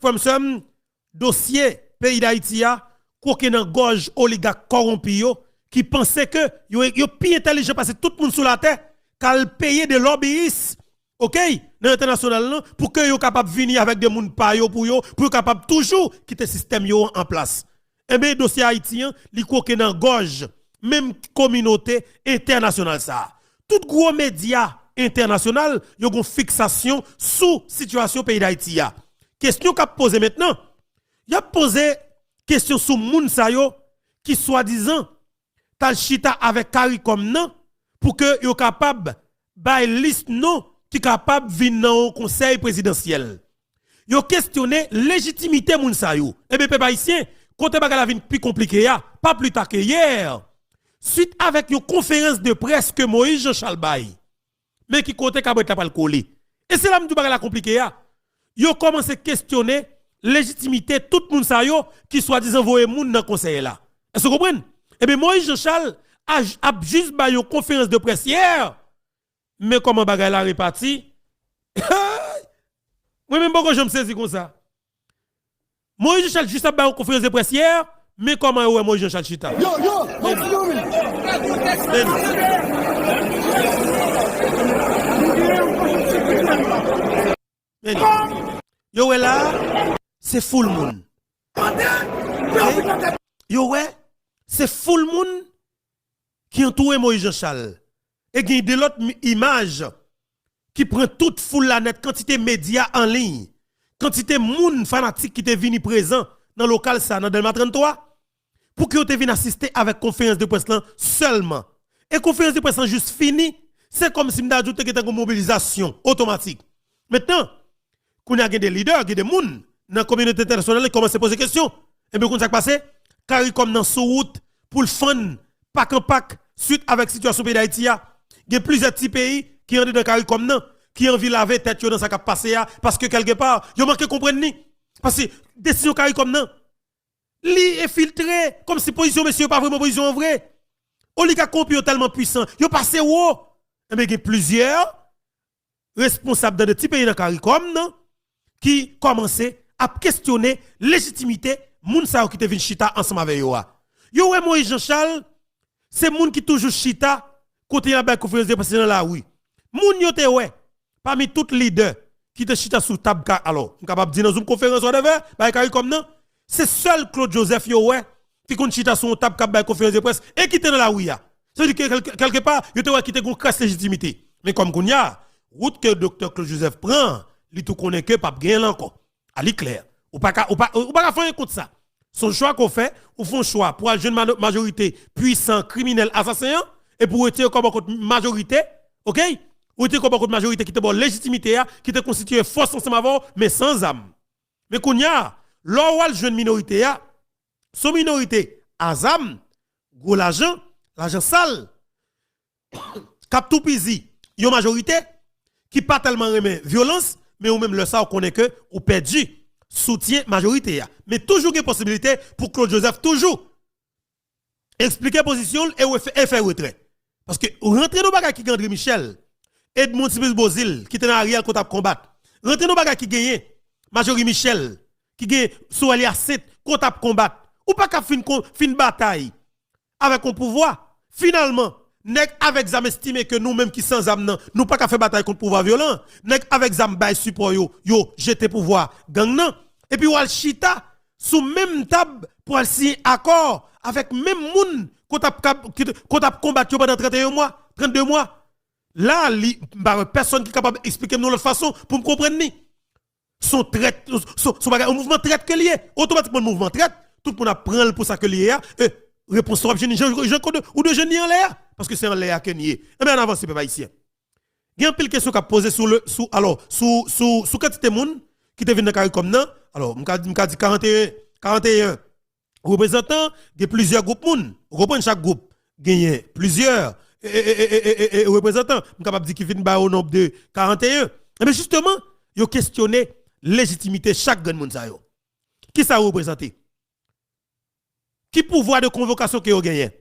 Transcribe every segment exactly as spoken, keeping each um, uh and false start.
frè m, sè m, dosye peyi Dayiti a kwoke nan gòj oligak kòwonpi yo ki panse ke yo, yo pi entèlijan pase tout moun sou latè, k al peye de lòbiyis, oke, nan entènasyonal lan, pou ke yo kapab vini avèk de moun pa yo pou yo, pou yo kapab toujou kite sistèm yo an an plas. Enben, dosye Ayiti an, li kwoke nan gòj menm kominote entènasyonal sa a. Tout gwo medya entènasyonal, yo gon fiksasyon sou sitiyasyon peyi Dayiti a. Kesyon k ap poze mentnan, y ap poze kesyon sou moun sa yo ki swadizan t al chita avèk CARICOM nan pou ke yo kapab bay lis non ki kapab vin nan yon konsèy prezidansyèl. Yo kesyone lejitimite moun sa yo. Enben, pèp ayisyen, kote bagay la vin pi konplike a, pa pli ta ke yè, swit avèk yon konferans de près ke Moïse Jean Charles bay. Men ki kote kabrèt la pral kole. E se la m di w bagay la konplike a. Yo kòmanse kesyone lejitimite tout moun sa yo ki swadizan voye moun nan konsèy la. Èske w konprann? Enben, Moïse Jean Charles a, ap jis bay yon konferans de près yè. Men kòman bagay la repati? Mwen menm poko janm sezi konsa. Moïse Jean Charles jis ap bay yon konferans de près yè, men kòman yo wè Moïse Jean Charles chita. Yo, yo, men, men, yo wè la, se foul moun. Yo wè, se foul moun ki antoure Moïse Jean Charles. E gen de lòt mi- imaj ki pran tout foul la nèt, kantite medya an liy, kantite moun fanatik ki te vini prezan nan lokal sa, nan Dèlma trannntwa, pou ke yo te vin asiste avèk konferans de près lan sèlman. E konferans de près lan jis fini, se kòmsi m ta di w te gentan gon mobilizasyon otomatik. Mentnan, kounye a gen de lidè, gen de moun nan kominote entènasyonal ki kòmanse poze kesyon. Enben, w konn sa k pase? CARICOM nan sou wout pou l fann pak an pak swit avèk sitiyasyon peyi Dayiti a. Gen plizyè ti peyi ki anndan CARICOM nan ki anvi lave tèt yo nan sa k ap pase a, paske kèlkepa, yo manke konprann li. Paske desizyon CARICOM nan, li enfiltre, kòmsi pozisyon mesye yo pa vrèman pozisyon an vre. Oligak kowonpi yo tèlman pwisan, yo pase wo. Enben, gen plizyè responsab nan de ti peyi nan CARICOM nan ki kòmanse ap kesyone lejitimite moun sa yo ki te vin chita ansanm avè yo a. Yo wè Moïse Jean Charles se moun ki toujou chita kote y ap bay konferans de près nan lari. Moun yo te wè, pami tout lidè ki te chita sou tab ka, alò, m kapab di nan Zoom konferans, whatever, bay CARICOM nan, se sèl Claude Joseph yo wè ki konn chita sou yon tab k ap bay konferans de près e ki te nan lari a. Sa vle di ke kèlke, kèlkepa, yo te wè ki te gon kras lejitimite. Men kòm kounye a, wout ke Doktè Claude Joseph pran, li tou konnen ke p ap genyen l ankò. A li klè. Ou pa ka, ou pa, ou pa ka fè anyen kont sa. Se yon chwa ke w fè, ou fè yon chwa pou al jwenn ma- majorite pwisan, kriminèl, asasen an, epi w retire kò bò kot majorite, oke? Ou retire kò bò kot majorite ki te ba w lejitimite a, ki te konstitiye fòs ansanm avè w, men san zam. Men kounye a, lè w al jwenn minorite a, se yon minorite a zam, gwo lajan, lajan sal, k ap toupizi yon majorite ki pa tèlman renmen vyolans, men ou menm lè sa a, ou konnen ke ou pèdi soutyen majorite a. Men toujou gen posibilite pou Claude Joseph toujou eksplike pozisyon l e refè, e fè retrè. Paske rantre nan bagay ki gen André Michel, Edmonde Simplice Beauzile, ki te nan Ariel, ke w t ap konbat. Rantre nan bagay ki genyen Marjorie Michel, ki gen Sorel Hyacinthe, ke w t ap konbat. Ou pa ka fin, kon- fin batay avèk yon pouvwa. Finalman, nèg avèk zam estime ke nou menm ki san zam nan, nou pa ka fè batay kont pouvwa vyolan. Nèg avèk zam bay sipò yo, yo jete pouvwa gang nan. Epi w al chita sou menm tab pou al siyen akò avèk menm moun ke w t ap, ke w t ap konbat yo pandan trannteyen mwa, trannde mwa. La, li, m pa wè pèsonn ki kapab eksplike m yon lòt fason pou m konprann li. Se yon trèt, se yon, se yon bagay, yon mouvman trèt ke li ye. Otomatikman, mouvman trèt, tout moun ap pran l pou sa ke li ye a. E repons ou ap jwenn jan, jan kote ou dwe jwenn li anlè a. Paske se anlè a ke n ye. Enben, ann avanse, pèp ayisyen. Gen anpil kesyon k ap poze sou le, sou, alò, sou, sou, sou kantite moun ki te vin nan CARICOM nan. Alò, m ka, m ka di karanteyen, karanteyen reprezantan, gen plizyè gwoup moun. Ou konprann, chak gwoup genyen plizyè e, e, e, e, e, e, e reprezantan. M kapab di ki vin bay o nonb de karanteyen. Enben, jisteman, yo kesyone lejitimite chak grenn moun sa yo. Kisa yo reprezante? Ki pouvwa de konvokasyon ke yo genyen?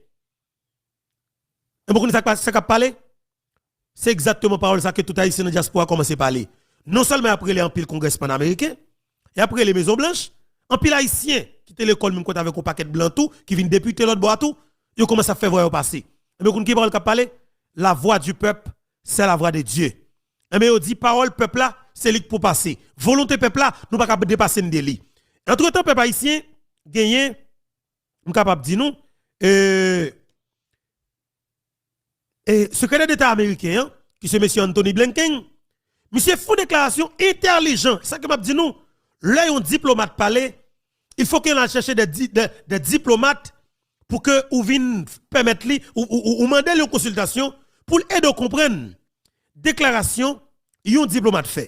Enben, w konnen sa k pa- sa k ap pale? Se egzakteman pawòl sa ke tout Ayisyen nan dyaspora kòmanse pale. Non sèlman y ap rele anpil kongrèsmann ameriken, y ap rele Mezon Blanch. Anpil Ayisyen ki te lekòl menm kote avèk yon pakèt blan tou, ki vin depite lòt bò a tou, yo kòmanse ap fè vwa yo pase. Ebyen, ou konn ki pawòl k ap pale? La voix du peuple, c'est la voix de Dieu. Ebyen, yo di pawòl pèp la, se li k pou pase. Volonte pèp la, nou pa ka depase n de li. Antretan, pèp ayisyen genyen, m kapab di nou, e, e, Sekretè Deta ameriken an, ki se mesye Anthony Blinken, misye fè yon deklarasyon entèlijan. Sa ke m ap di nou, lè yon diplomat pale, il faut que l al chèche de, di- de, de diplomat pou ke ou vin pèmèt li, ou, ou, ou, ou mande l yon konsiltasyon pou l ede w konprann deklarasyon yon diplomat fè.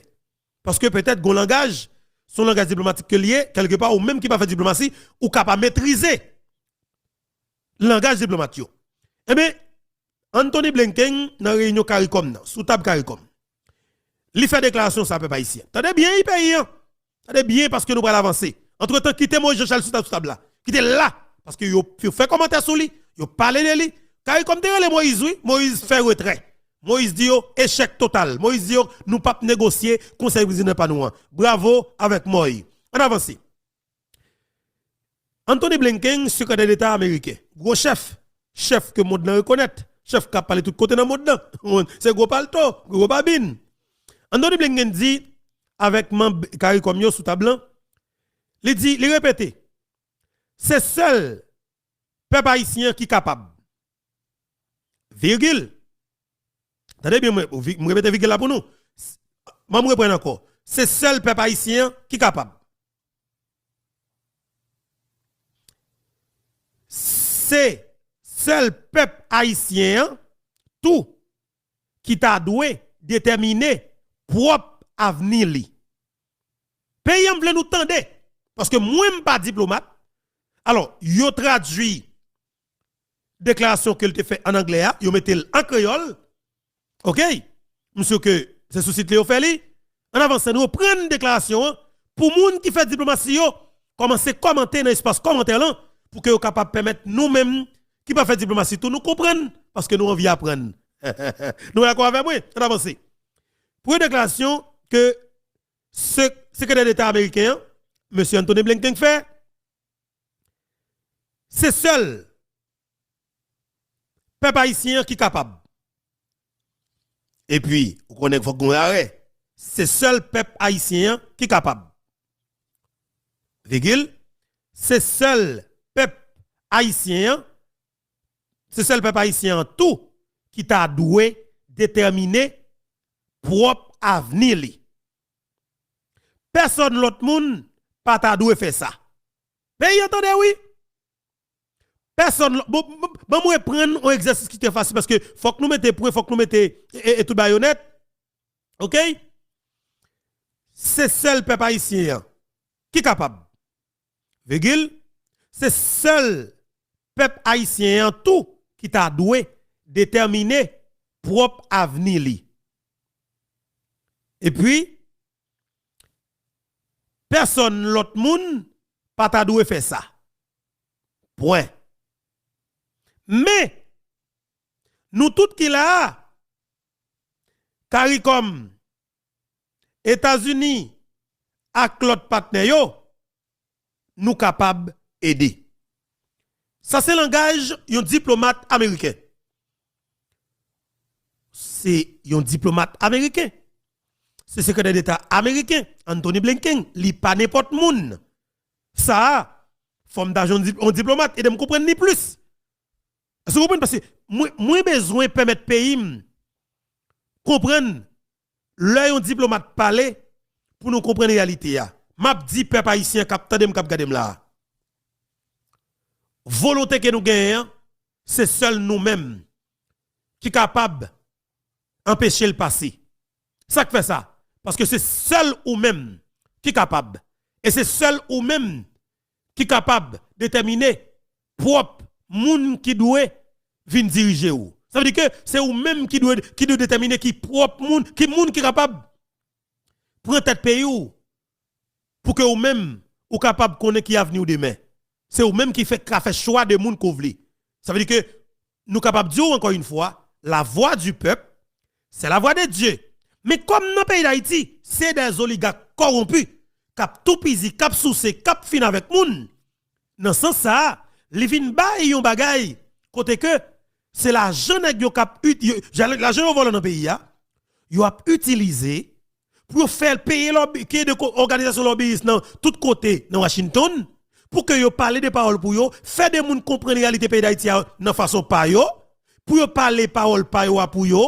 Paske petèt gon langaj, se yon langaj diplomatik ke l ye, kèlkepa ou menm ki pa fè diplomasi, ou ka pa metrize langaj diplomat yo. Ebyen, Anthony Blinken nan reyinyon CARICOM nan, sou tab CARICOM. Li fè deklarasyon sa, pèp ayisyen. Tande byen, wi, peyi an. Tande byen, paske nou pral avanse. Antretan, kite Moïse Jean Charles sou tab, sou tab la. Kite l la. Paske yo, yo fè kòmantè sou li, yo pale de li. CARICOM te rele Moïse, wi. Moïse fè retrè. Moïse di yo, echèk total. Moïse di yo, nou p ap negosye konsèy prezidan pa nou an. Bravo avèk Moy. Ann avanse. Anthony Blinken, sekretè deta ameriken, gwo chèf, chèf ke mond lan rekonèt, chèf k ap pale tout kote nan mond lan, se gwo palto, gwo babin. Anthony Blinken di, avèk manm CARICOM yo sou tab lan, li di, li repete, se sèl pèp ayisyen an ki kapab. Vigil. Tande byen, mwen, vi- mwen repete vigil la pou nou. S- Ban m reprann ankò. Se sèl pèp ayisyen an ki kapab. Se sèl pèp ayisyen an tou ki ta dwe detèmine pwòp avni li. Peyi an, m vle nou tande, paske mwen, m pa diplomat. Alò, yo tradui deklarasyon ke l te fè an anglè a, yo mete l an kreyòl. Oke? M si ke se sou sit li yo fè li. Ann avanse, nou reprann deklarasyon an pou moun ki fè diplomasi yo kòmanse kòmante nan espas kòmantè lan pou ke yo kapab pèmèt nou menm ki pa fè diplomasi tou nou konprann, paske nou anvi aprann. Nou dakò avè mwen? Ann avanse. Premye deklarasyon ke se- sekretè deta ameriken an, mesye Anthony Blinken fè, se sèl pèp ayisyen an ki kapab. Epi, ou konnen fòk gon arè. Se sèl pèp ayisyen an ki kapab. Vigil, se sèl pèp ayisyen an, se sèl pèp ayisyen an tou ki ta dwe detèmine pwòp avni li. Pèsòn lòt moun pa ta dwe fè sa. Peyi an tande wi. Pèsòn lòt, bon, bon, bon, mwen pran yon egzèsis ki trè fasil paske fòk nou mete pwen, fòk nou mete e, e, e tout bagay yo nèt. Oke? Se sèl pèp ayisyen an ki kapab. Vigil, se sèl pèp ayisyen an tou ki ta dwe detèmine pwòp avni li. Epi, pèsòn lòt moun pa ta dwe fè sa. Pwen. Men, nou tout ki la a, CARICOM, Etazini ak lòt patnè yo, nou kapab ede. Sa se langaj yon diplomat ameriken. Se yon diplomat ameriken. Se sekretè deta ameriken, Anthony Blinken. Li pa nenpòt moun. Sa a, fò m ta jwenn dip- yon diplomat, ede m konprann li plis. Èske w konprann? Paske mwen, mwen bezwen pèmèt peyi m konprann lè yon diplomat pale pou nou konprann reyalite a. M ap di pèp ayisyen k ap tande m, k ap gade m la a. Volonte ke nou genyen an, se sèl nou menm ki kapab anpeche l pase. Sa k fè sa? Paske se sèl ou menm ki kapab. E se sèl ou menm ki kapab detèmine pwòp moun ki dwe vin dirije w. Sa vle di ke se ou menm ki dwe, ki dwe detèmine ki pwòp moun, ki moun ki kapab pran tèt peyi w pou ke ou menm ou kapab konnen ki avni w demen. Se ou menm ki fè, ka fè chwa de moun ke w vle. Sa vle di ke nou kapab di w ankò yon fwa, la voix du peuple, c'est la voix de Dieu. Men kòm nan peyi Dayiti, se des oligarques corrompus k ap toupizi, k ap souse, k ap fin avèk moun. Nan sans sa a, li vin bay yon bagay kote ke se lajan nèg yo k ap, lajan yo vòlò nan peyi a, yo ap itilize pou yo fè peye lòbi, ke de òganizasyon lòbiyis nan tout kote nan Washington, pou ke yo pale de pawòl pou yo, fè de moun konprann reyalite peyi Dayiti a nan fason pa yo, pou yo pale pawòl pa yo a pou yo,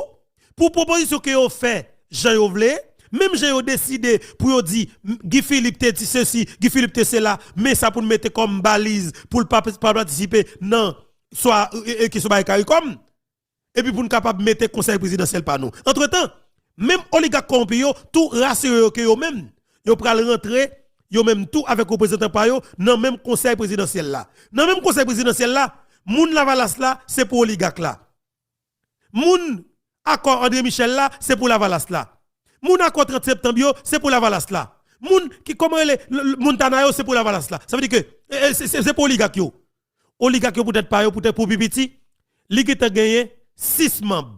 pou pwopozisyon ke yo fè jan yo vle, menm jan yo deside pou yo di Guy Philippe te di sesi, Guy Philippe te sela, men sa pou n mete kòm baliz pou l pa, pa patisipe nan swa e, e, kesyon bagay CARICOM, epi pou n kapab mete konsèy prezidansyèl pa nou. Antretan, menm oligak kòwonpi yo tou rasire yo ke yo menm, yo pral rantre, yo menm tou avèk reprezantan pa yo nan menm konsèy prezidansyèl la. Nan menm konsèy prezidansyèl la, moun Lavalas la, se pou oligak la. Moun akò André Michel la, se pou Lavalas la. Moun akò trant septanm yo, se pou Lavalas la. Moun ki, kòman rele, Montana yo, se pou Lavalas la. Sa vle di ke e, e, se, se, se pou oligak yo. Oligak yo poutèt pa yo, poutèt pou pi piti, li gentan genyen sis manm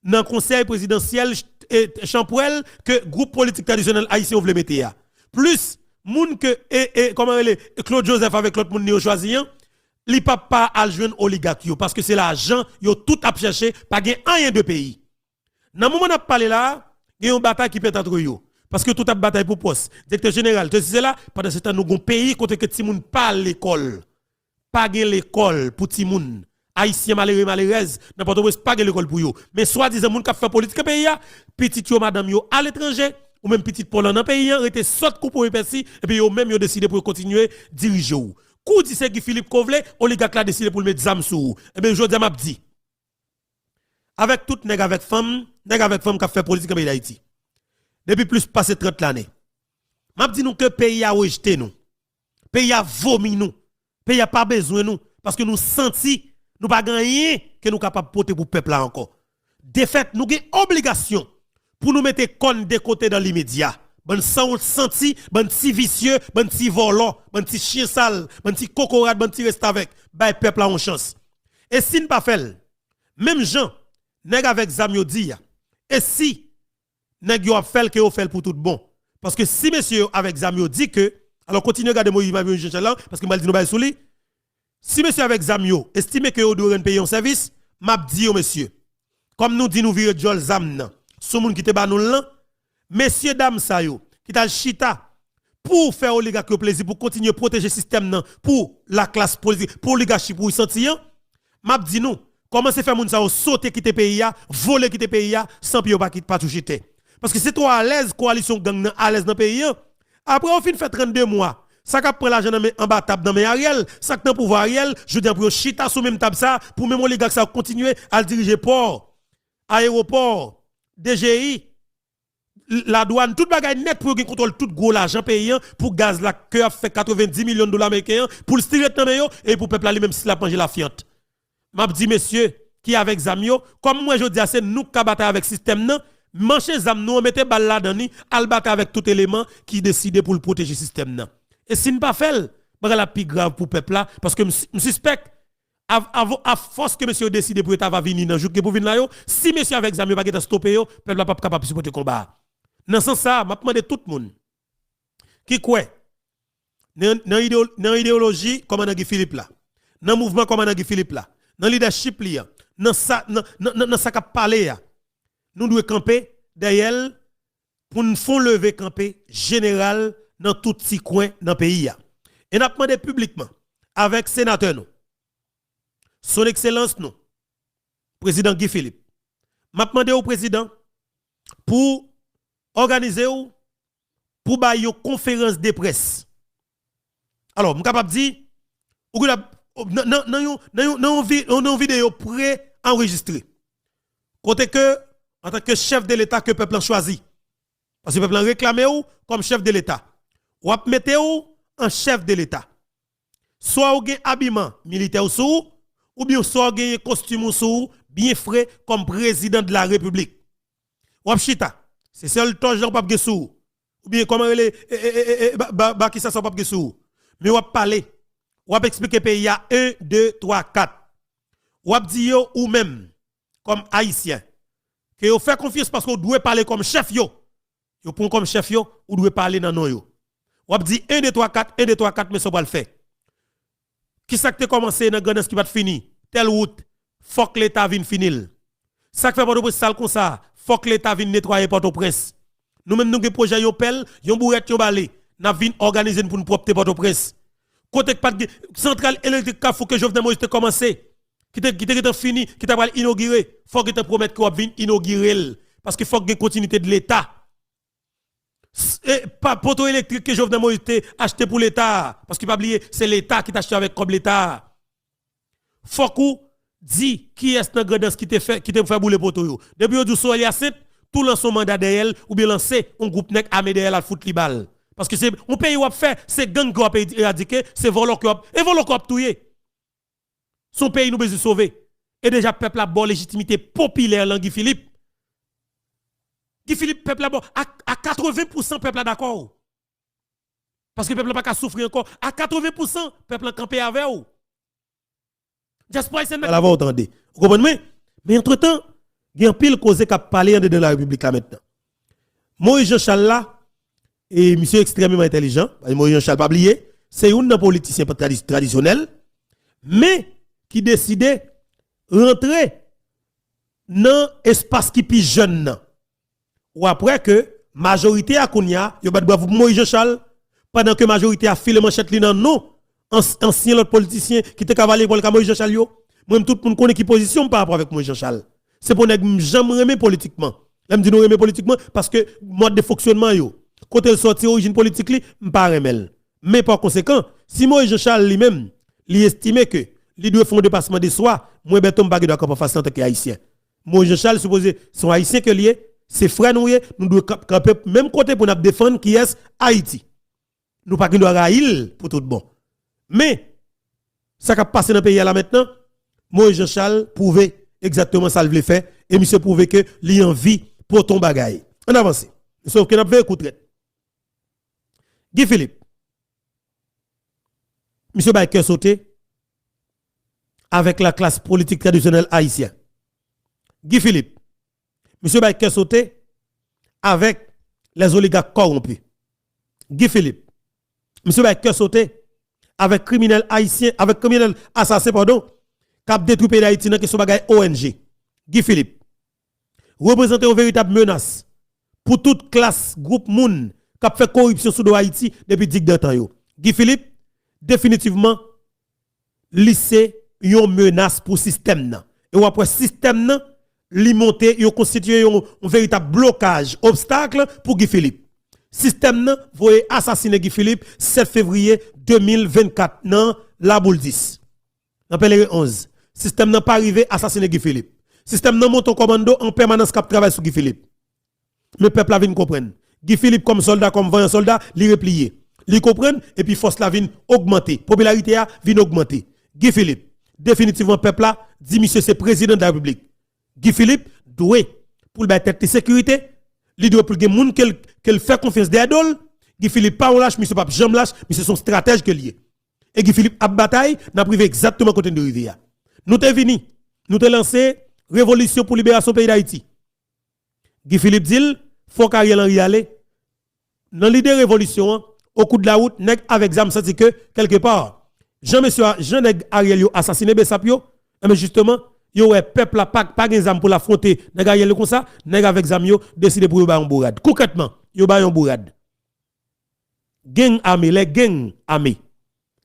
nan konsèy prezidansyèl e, chanpwèl ke gwoup politik tradisyonèl ayisyen yo vle mete a. Plis moun ke, e, e, kòman rele, Claude Joseph avèk lòt moun li yo chwazi an, li p ap pa al jwenn oligak yo, paske se lajan yo tout ap chèche, pa gen anyen de peyi. Nan moman n ap pale la a, gen yon batay ki fèt antre yo, paske tout ap batay pou pòs, direktè jeneral, sesi sela, pandan se tan nou gon peyi kote ke timoun pa al lekòl. Pa gen lekòl pou timoun. Ayisyen malere, malerèz nan Pòtoprens pa gen lekòl pou yo. Men swadizan moun k ap fè politik nan peyi a, pitit yo, madanm yo aletranje, ou menm pitit pa w lan nan peyi a, rete sòt kou pwemye pèsi, epi yo menm yo deside pou yo kontinye dirije w. Kou w di se Guy Philippe ke w vle, oligak la deside pou l met zam sou ou. Ebyen, jodi a m ap di, avèk tout nèg avèk fanm, nèg avèk fanm k ap fè politik nan peyi Dayiti, depi plis pase trant lane, m ap di nou ke peyi a rejte nou. Peyi a vomi nou. Peyi a pa bezwen nou, paske nou santi nou pa gen anyen ke nou kapab pote pou pèp la ankò. Defèt, nou gen obligasyon pou nou mete kòn de kote dan limedya. Bann sanwont santi, bann ti visye, bann ti vòlò, bann ti chyen sal, bann ti kokorat, bann ti restavèk, bay pèp la yon chans. E si n pa fè l, menm jan nèg avèk zam yo di a, e si nèg yo ap fè l ke yo fè l pou tout bon. Paske si mesye yo avèk zam yo di ke, alò kontinye gade Moyiz Marie Michel la, paske m pral di nou bagay sou li. Si mesye avèk zam yo estime ke yo dwe rann peyi yon sèvis, m ap di yo, mesye, kòm nou di nou vire djòl zam nan sou moun ki te ba nou l lan, mesye dam sa yo ki t al chita pou fè oligak yo plezi, pou kontinye pwoteje sistèm nan, pou laklas politik, pou oligachi, pou wi santi an, m ap di nou, kòmanse fè moun sa yo sote kite peyi a, vole kite peyi a, san pye yo pa kit, pa touche tè. Paske se twò alèz, kowalisyon gang nan alèz nan peyi an. Apre yo fin fè trannde mwa, sa k ap pran lajan nan men, anba tab nan men Ariel, sa k nan pouvwa Ariel, jodi a pou yo chita sou menm tab sa, pou menm oligak sa yo kontinye al dirije pò, ayewopò, D G I, ladwàn, tout bagay nèt pou yo gen kontwòl tout gwo lajan peyi an, pou gaz la ke ap fè katrevenndis milyon dola ameriken an, pou l still ret nan men yo, e pou pèp la li menm still ap manje lafyant. M ap di mesye ki avèk zam yo, kòm m wè jodi a se nou k ka batay avèk sistèm nan, manche zam nou an, mete bal ladan li, al batay avèk tout eleman ki deside pou l pwoteje sistèm nan. E si n pa fè l, bagay la ap pi grav pou pèp la, paske m, m sispèk, av-, av-, afòs ke mesye yo deside pou yo ta va vini nan jou k gen pou vin la yo, si mesye avèk zam yo pa gentan stope yo, pèp la p ap kapab sipòte konba a. Nan sans sa a, m ap mande tout moun ki kwè nan, nan ideyo-, nan ideyoloji kòmandan Guy Philippe la, nan mouvman kòmandan Guy Philippe la, nan lidèchip li an, nan sa, nan, nan, nan, nan sa k ap pale a, nou dwe kanpe dèyè l pou n fè yon leve kanpe jeneral nan tout ti kwen nan peyi a. E n ap mande piblikman, avèk senatè nou, Son Ekselans nou, Prezidan Guy Philippe, m ap mande w, Prezidan, pou òganize w, pou bay yon konferans de près. Alò, m kapab di, ou gen nan, nan, nan yon, nan yon, nan yon vi-, nan yon videyo pre-anrejistre. Kote ke, antanke chèf de Leta ke pèp lan chwazi, paske pèp lan reklame w kòm chèf de Leta, w ap mete w an chèf de Leta. Swa w gen abiman militè w sou ou, oubyen swa w genyen kostim ou sou ou, byen fre kòm prezidan de la repiblik. W ap chita, se sèl tòj lan w p ap gen sou ou, oubyen kòman rele, e, e, e, e, e, ba, ba, ba kisa sa w p ap gen sou ou. Men w ap pale, w ap eksplike peyi a en, de, twa, kat. W ap di yo ou menm, kòm Ayisyen, ke yo fè konfyans paske w dwe pale kòm chèf yo. Yo pran w kòm chèf yo, ou dwe pale nan non yo. W ap di en, de, twa, kat, en, de, twa, kat, men sa w pral fè. Kisa k te kòmanse nan Grandans ki pa t fini? Tèl wout, fòk Leta vin fini l. Sa k fè Pòtoprens sal konsa? Fòk Leta vin netwaye Pòtoprens. Nou menm nou gen pwojè yon pèl, yon bourèt, yon bale. N ap vin òganize n pou n pwòpte Pòtoprens. Kote k pa t gen santral elektrik Kafou ke Jovenel Moïse te kòmanse, ki te, ki te gentan fini, ki ta pral inogire, fòk gentan pwomèt ke w ap vin inogire l. Paske fòk gen kontinite de Leta. S- e, pa, poto elektrik ke Jovenel Moïse te achte pou Leta a, paske pa bliye, se Leta ki t achte avèk kòb Leta a. Fòk ou di kiyès nan Grandans ki te fè, ki te fè boule poto yo. Depi yo di w Sorel Hyacinthe, tou lanse yon manda dèyè l, oubyen lanse yon gwoup nèg ame dèyè l al fout li bal. Paske se yon peyi w ap fè, se gang ke w ap eradike, se vòlò ke w ap, e vòlò ke w ap touye. Se yon peyi nou bezwen sove. E deja pèp la ba w lejitimite popilè lan Guy Philippe. Guy Philippe, pèp la ba w, a, a katreven pousan pèp la dakò. Paske pèp la pa ka soufri ankò. A katreven pousan pèp la kanpe avè w. Dyaspora ayisyen nan. Pale avè w tande. Ou konprann mwen? Men antretan, gen anpil koze k ap pale andedan la repiblik la mentnan. Moïse Jean Charles la, e misye ekstrèmeman entèlijan. Moïse Jean Charles, pa bliye, se youn nan politisyen tradi- tradisyonèl, men ki deside rantre nan espas ki pi jèn nan. W ap wè ke majorite a kounye a, yo bat bravo pou Moïse Jean Charles, pandan ke majorite a file manchèt li nan non ans- ansyen lòt politisyen ki te ka vale epòl ka Moïse Jean Charles yo. Mwen menm tout moun konnen ki pozisyon m pa rapò avèk Moïse Jean Charles. Se pa yon nèg m janm renmen politikman. Lè m di nou renmen politikman, paske mòd de fonksyònman yo, kote l sòti, orijin politik li, m pa renmen l. Men pa konsekan, si Moïse Jean Charles li menm, li estime ke li dwe fè yon depasman de swa, mwen Bèto m pa gen dwa kanpe anfas li antanke Ayisyen. Moïse Jean Charles sipoze se yon Ayisyen ke l ye, se frè nou ye, nou dwe kanpe menm kote pou n ap defann kiyès? Ayiti. Nou pa gen dwa rayi l pou tout bon. Men, sa k ap pase nan peyi a la mentnan, Moïse Jean Charles pwouve egzakteman sa l vle fè, e misye pwouve ke li anvi pote yon bagay. Ann avanse. Sòf ke n ap veye kou trèt. Guy Philippe, misye bay kè sote avèk laklas politik tradisyonèl ayisyen. Guy Philippe, misye bay kè sote avèk lèzoligak kòwonpi. Guy Philippe, misye bay kè sote avèk kriminèl ayisyen, avèk kriminèl asasen, padon, k ap detwi peyi Dayiti nan kesyon bagay O N G. Guy Philippe reprezante yon veritab menas pou tout klas, gwoup moun k ap fè koripsyon sou do Ayiti depi digdantan yo. Guy Philippe, definitivman, li se yon menas pou sistèm nan. E w ap wè sistèm nan, li monte, yo konstitiye yon, yon veritab blokaj, obstak pou Guy Philippe. Sistèm nan voye asasinen Guy Philippe sèt fevriye de mil vennkat nan Laboul dis, nan Pèleren onz. Sistèm nan pa rive asasinen Guy Philippe. Sistèm nan monte yon kòmando an pèmanans k ap travay sou Guy Philippe. Men pèp la vin konprann. Guy Philippe kòm sòlda, kòm vanyan sòlda, li repliye. Li konprann, epi fòs la vin ogmante. Popilarite a vin ogmante. Guy Philippe, definitivman pèp la di misye se prezidan de la repiblik. Guy Philippe dwe pou l bay tèt li sekirite, li dwe pou l gen moun ke l, ke l fè konfyans dèyè do l. Guy Philippe pa yon lach, misye p ap janm lach, misye se yon estratèj ke l ye. E Guy Philippe ap batay, n ap rive egzakteman kote n dwe rive a. Nou te vini, nou te lanse revolisyon pou liberasyon peyi Dayiti. Guy Philippe di l, fòk Ariel Henry ale. Nan lide revolisyon an, o kou de la wout, nèg avèk zam santi ke, kèlkepa, jan mesye, jan nèg Ariel yo asasinen besap yo, enben jisteman, yo wè pèp la pa, pa gen zam pou l afwonte nèg Ariel yo konsa, nèg avèk zam yo deside pou yo ba yon bourad. Konkrètman, yo ba yon bourad. Gang ame, les gangs armés,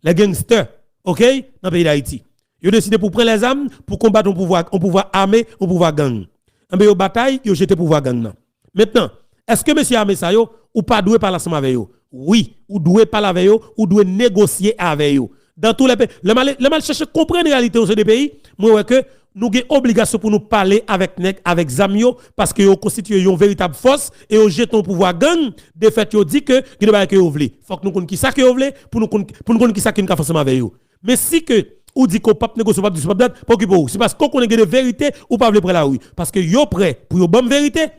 les gangsters, oke, nan peyi Dayiti. Yo deside pou pran lèzam pou konbat yon pouvwa, yon pouvwa ame, yon pouvwa gang. Enben, yo batay, yo jete pouvwa gang nan. Mentnan, èske mesye ame sa yo, ou pa dwe pale ansanm avè yo? Wi, ou dwe pale avè yo, ou dwe negosye avè yo. Dan tou lè pe, lè m al, lè m al chèche konprann reyalite yon seri de peyi, mwen wè ke nou gen obligasyon pou nou pale avèk nèg avèk zam yo, paske yo konstitiye yon veritab fòs e yo jete yon pouvwa gang. Defèt, yo di ke gen de bagay ke yo vle. Fòk nou konn kisa ke yo vle, pou nou konn, pou nou konn kisa ke n ka fè ansanm avè yo. Men si ke ou di ke w p ap negosye, w p ap dis, w p ap dat, pa okipe w. Se paske w konnen gen de verite ou pa vle pran lari. Paske yo prè pou yo ban m verite,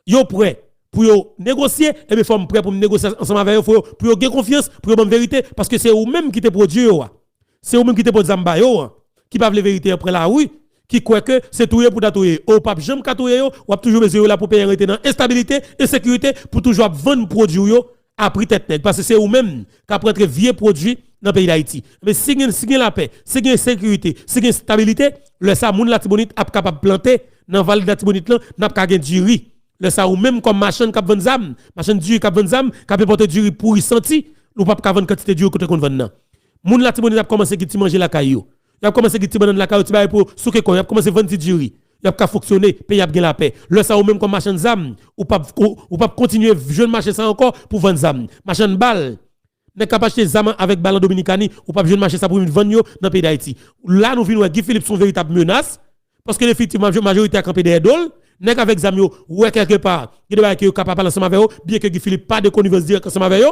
yo prè pou yo negosye, ebyen fò m prè pou m negosye ansanm avè yo, fò yo, pou yo gen konfyans, pou yo ban m verite, paske se ou menm ki te pwodui yo a. Se ou menm ki te pot zam ba yo a, ki pa vle verite an pran lari, ki kwè ke se touye pou ta touye. Ou p ap janm ka touye yo, w ap toujou bezwen yo la pou peyi an rete nan enstabilite, ensekirite, pou toujou ap vann pwodui w yo a pri tèt nèg, paske se ou menm k ap rantre vye pwodui nan peyi Dayiti. Men si gen, si gen lapè, si gen sekirite, si gen stabilite, lè sa a, moun Latibonit ap kapab plante nan vale Latibonit lan, n ap ka gen diri. Lè sa a, ou menm kòm machann k ap vann zam, machann diri k ap vann zam, k ap enpòte diri pouri santi, ou p ap ka vann kantite diri ke w te konn vann nan. Moun Latibonit ap kòmanse gen ti manje lakay yo. Y ap kòmanse gen ti bannann lakay yo, ti bagay pou yo souke kò yo. Y ap kòmanse vann ti diri. Y ap ka fonksyone, peyi ap gen lapè. Lè sa a, ou menm kòm machann zam, ou p ap, ou, ou p ap kontinye jwenn mache sa ankò pou vann zam. Machann bal, nèg k ap achte zam avèk bal an Dominikani, ou p ap jwenn mache sa pou vin vann yo nan peyi Dayiti. La, nou vin wè Guy Philippe se yon veritab menas, paske definitivman, majorite a kanpe dèyè do l. Nèg avèk zam yo, wè kèlkepa, gen de bagay ke yo ka pa pale ansanm avè yo, byen ke Guy Philippe pa de konivans dirèk ansanm avè yo.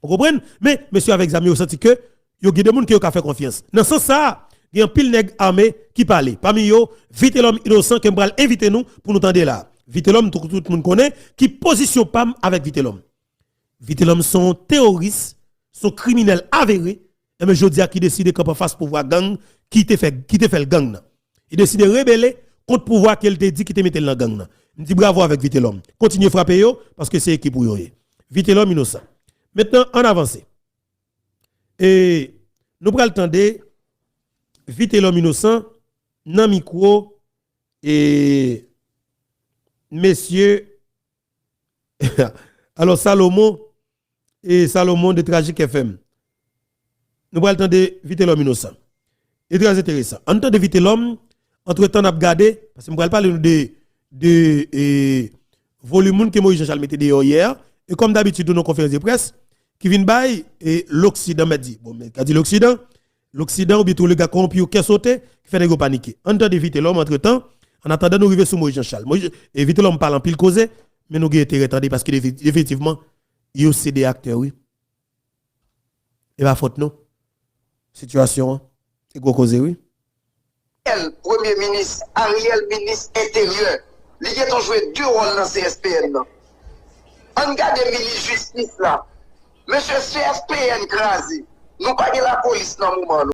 Ou konprann? Men, mesye avèk zam yo santi ke yo gen de moun ke yo ka fè konfyans. Nan sans sa a, gen anpil nèg ame ki pale. Pami yo, Vitelhomme Innocent ke m pral envite nou pou nou tande la. Vitelhomme, tout, tout moun konnen ki pozisyon pa m avèk Vitelhomme. Vitelhomme se yon teworis, se yon kriminèl avere, enben jodi a ki deside kanpe anfas pouvwa gang ki te fè, ki te fè l gang nan. Li deside rebele kont pouvwa ke l te di ki te mete l nan gang nan. M di bravo avèk Vitelhomme. Kontinye frape yo, paske se ekip ou yo ye. Vitelhomme Innocent. Mentnan, ann avanse. E nou pral tande Vitelhomme Innocent nan mikwo e mesye alò Salomon e Salomon de Trajik F M. Nou pral tande Vitelhomme Innocent. E trè enteresan. Ann tande Vitelhomme, antretan n ap gade, paske m pral pale nou de, de e, volim moun ke Moïse Jean Charles mete deyò yè, e kòm dabitid nou nan konferans de près, ki vin bay e, Loksidan, mèt di, bon, mèt ka di Loksidan, Loksidan oubyen tou oliga kowonpi yo kè sote, ki fè nèg yo panike. Ann tande Vitelhomme, antretan, annatandan nou rive sou Moïse Jean Charles. Moïse, e Vitelhomme pale anpil koze, men nou gen enterè tande paske defi-, definitivman, yo se de aktè, wi. E pa fòt nou. Sitiyasyon an, se gwo koze, wi. Ariel, premye minis, Ariel, minis enteryè, li gentan jwe de wòl nan C S P N nan. Ann gade minis jistis la. Mesye, C S P N kraze. Nou pa gen lapolis nan moman an.